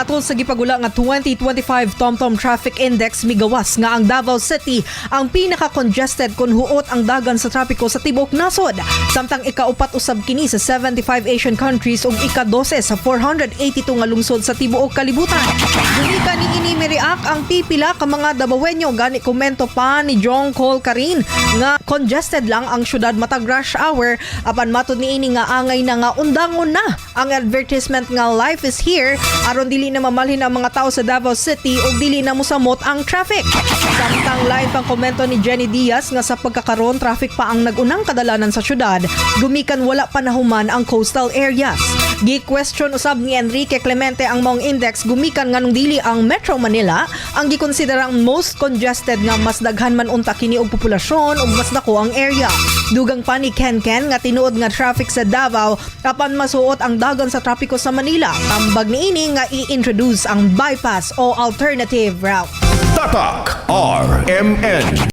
Atol sa gipagula nga 2025 TomTom Traffic Index, migawas nga ang Davao City ang pinaka-congested kung huot ang dagan sa trapiko sa tibuok nasod. Samtang ikaupat usab kini sa 75 Asian countries ug ika-12 sa 482 nga lungsod sa tibuok kalibutan. Gumikan niini mireact ang pipila ka mga Dabawenyo, gani komento pa ni John Cole Karin nga congested lang ang syudad matag rush hour, apan matud niini nga angay na nga undangon na ang advertisement nga "Life is here" aron dili na mamalhin ang mga tao sa Davao City ug dili na mosamot ang traffic. Samtang lain pang komento ni Jenny Diaz nga sa pagkakaron, traffic pa ang nagunang kadalanan sa syudad gumikan wala pa nahuman ang coastal areas. Gi-question usab ni Enrique Clemente ang maong index gumikan nganong dili ang Metro Manila ang gikonsiderang most congested nga mas daghan man unta kini og populasyon ug mas dako ang area. Dugang pa ni Ken Ken nga tinuod nga traffic sa Davao apan masuot ang dagan sa trapiko sa Manila. Tambag niini nga i-introduce ang bypass o alternative route. Tatak RMN.